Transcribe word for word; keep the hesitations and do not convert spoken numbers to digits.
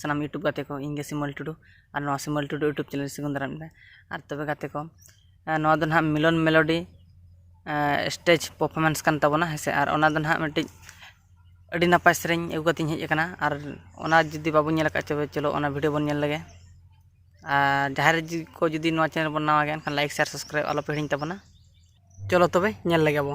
ᱥᱟᱱᱟᱢ YouTube ᱜᱟᱛᱮ ᱠᱚ, ᱤᱧ ᱜᱮ ᱥᱤᱢᱚᱞ ᱴᱩᱰᱩ, ᱟᱨ ᱱᱚᱣᱟ ᱥᱤᱢᱚᱞ ᱴᱩᱰᱩ YouTube ᱪᱮᱱᱮᱞ ᱥᱟᱹᱜᱩᱱ ᱫᱟᱨᱟᱢ ᱯᱮ᱾ ᱟᱨ ᱛᱚᱵᱮ ᱜᱟᱛᱮ ᱠᱚ, ᱱᱚᱣᱟ ᱫᱚ ᱱᱟᱦᱟᱜ ᱢᱤᱞᱚᱱ ᱢᱮᱞᱳᱰᱤ ᱥᱴᱮᱡᱽ ᱯᱟᱨᱯᱷᱚᱨᱢᱮᱱᱥ ᱠᱟᱱ ᱛᱟᱵᱚᱱᱟ, ᱦᱮᱸ ᱥᱮ᱾ ᱟᱨ ᱚᱱᱟ ᱫᱚ ᱱᱟᱦᱟᱜ ᱢᱤᱫᱴᱤᱡ ᱟᱹᱰᱤ ᱱᱟᱯᱟᱭ ᱥᱮᱨᱮᱧ ᱟᱹᱜᱩ ᱠᱟᱛᱮᱧ ᱦᱮᱡ ᱟᱠᱟᱱᱟ᱾ ᱟᱨ ᱚᱱᱟ ᱡᱩᱫᱤ ᱵᱟᱵᱚᱱ ᱧᱮᱞ ᱟᱠᱟᱫ, ᱛᱚᱵᱮ ᱪᱚᱞᱚ ᱚᱱᱟ ᱵᱷᱤᱰᱤᱭᱳ ᱵᱚᱱ ᱧᱮᱞ ᱞᱮᱜᱮ᱾ ᱟᱨ ᱡᱟᱦᱟᱸᱭ ᱨᱮ ᱡᱩᱫᱤ ᱠᱚ, ᱡᱩᱫᱤ ᱱᱚᱣᱟ ᱪᱮᱱᱮᱞ ᱵᱚᱱ ᱱᱟᱣᱟ ᱜᱮᱭᱟ, ᱮᱱᱠᱷᱟᱱ ᱞᱟᱭᱤᱠ, ᱥᱮᱭᱟᱨ, ᱥᱟᱵᱥᱠᱨᱟᱭᱤᱵ ᱟᱞᱚ ᱯᱮ ᱦᱤᱲᱤᱧ ᱛᱟᱵᱚᱱᱟ᱾ ᱪᱚᱞᱚ ᱛᱚᱵᱮ ᱧᱮᱞ ᱞᱮᱜᱮ ᱵᱚ᱾